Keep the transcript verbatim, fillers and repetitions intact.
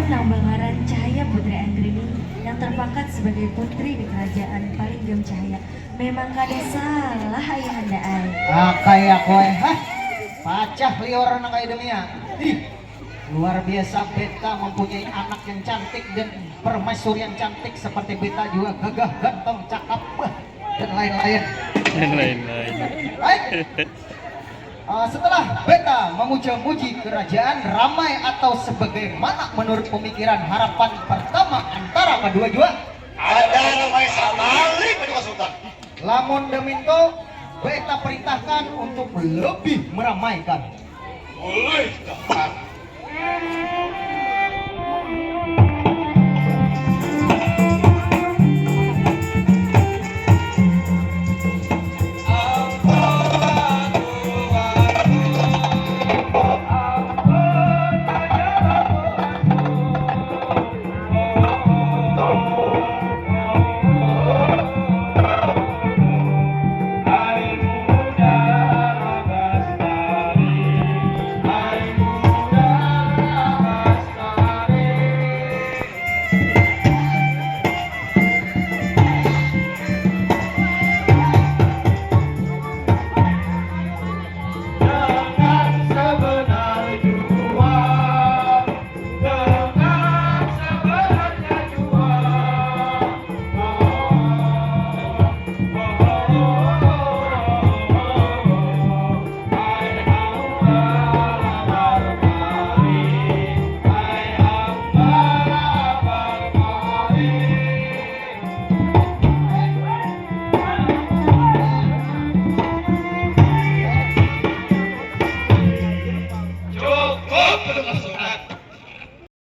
Nang bangaran Cahaya Putri Anggrini yang terpangkat sebagai putri di kerajaan Palinggam Cahaya. Memang kada salah ayahanda ai. Ah, kaya kowe, hah? Pacah liur nang kaya deminya. Ih, luar biasa, beta mempunyai anak yang cantik dan permaisuri yang cantik seperti beta juga, gagah, ganteng, cakep, bah, dan lain-lain. Dan lain-lain. Baik. Ah, setelah beta memuja-muji kerajaan, ramai atau sebagaimana menurut pemikiran harapan pertama antara kedua jua? Ada namanya Samalik itu Sultan. Lamun daminto, beta perintahkan untuk lebih meramaikan. Boleh dapat.